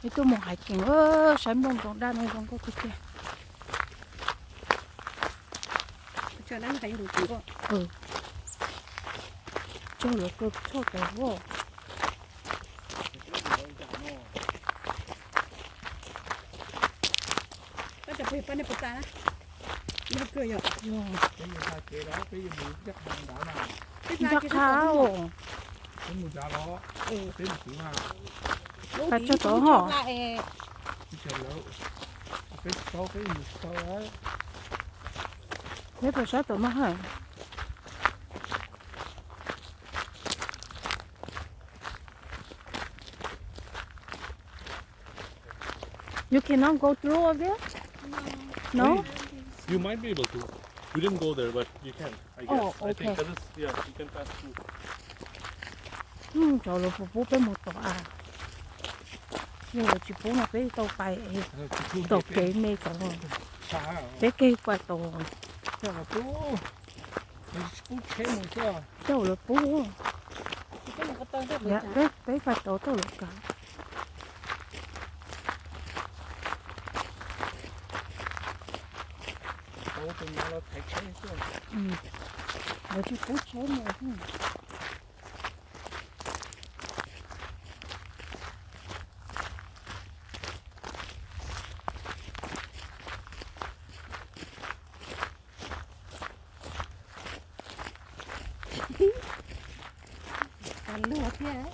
Peb tuaj mus hais kiag, saib nplooj zoo daj no zoo nkauj tiag tiag. Tsaug lawv kawg tshaj tawm ua. Ncaj qha. Peb tso tod hos. Peb puas saib tod no hos. You cannot go through of it? No? You might be able to. We didn't go there, but you can, I guess. Oh, I think okay. 'Cause it's, yeah, you can pass through. Cov lawv puas pub peb mus tom a? Yog lawv tsis pub no peb tau pais tom kev me tod. Peb kev pais tod. Coj lawv pub. Peb pais tod tau lawv kav. Lawv tsis pub tsheb mus. Luag thiab.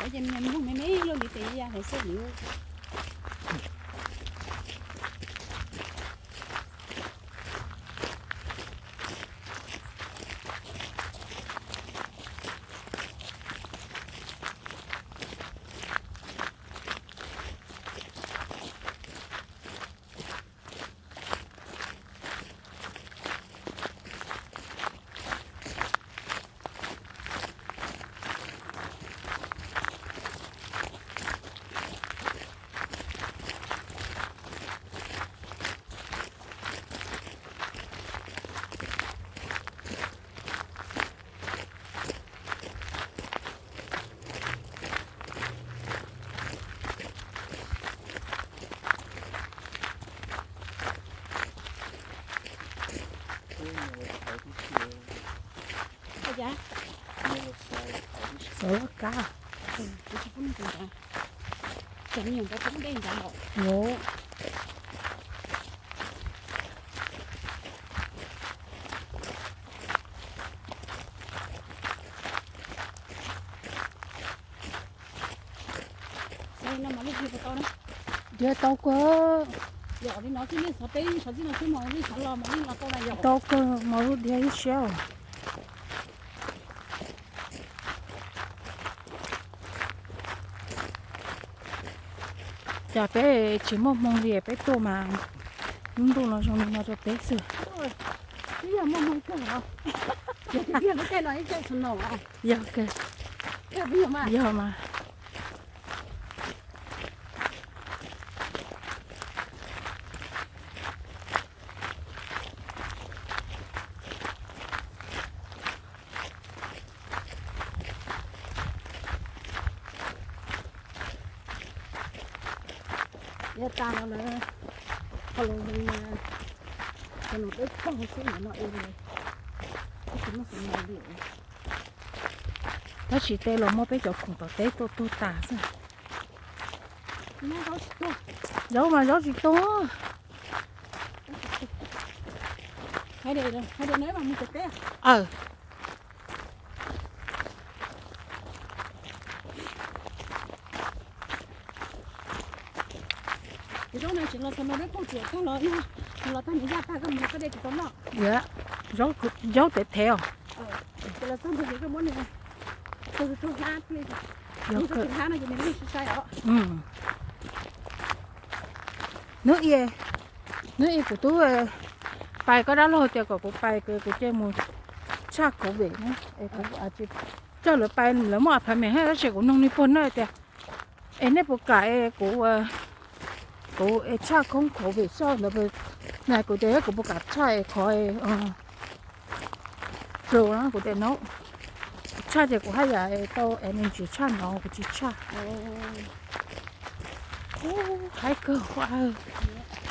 Ua cas niag mloog me me luaj li tes ya hauv xwb li. Xav loj kab. Dhia tau kawg. Tau kawg mas lub dhia ib siab. Cas peb tsis muaj hmoo li peb tuaj mas lub ntuj no zoo li no rau peb xwb. Yog kawg. Yog mas. Yog tas los lawm, qhov los zoo, cov no dawb paug xwb no es, tsis muaj xeev laus li. Tab sis tej los muab peb cov khoom tom teb tuaj tuag tas xwb. Zaub mas zaub tsis tuag. Aw. Zaub no tsis los txog no dawb paug tiam koj los, los tag nws yaj tag koj mus koj de tsis tau noj. Zaub, zaub tev thev os. Hnab no ces nws sai sai os. Hnub i, hnub i kuv twb pais koj dab laug tias kom kuv pais, kuv cia mus tshaj covid na, es kuv coj lawv pais, lawv muaj apartment thiab tab sis kuv nug nws puag na tias Es nej puas kam es kuv, kuv es tshaj khoob khov vim soj ntawd na, kuv tias kuv puas kam tshaj es khov flu no kuv tias no, tshaj ces kuv haj yam tau es me ntsis tshaj no kuv tsis tshaj. Haib kawg huab.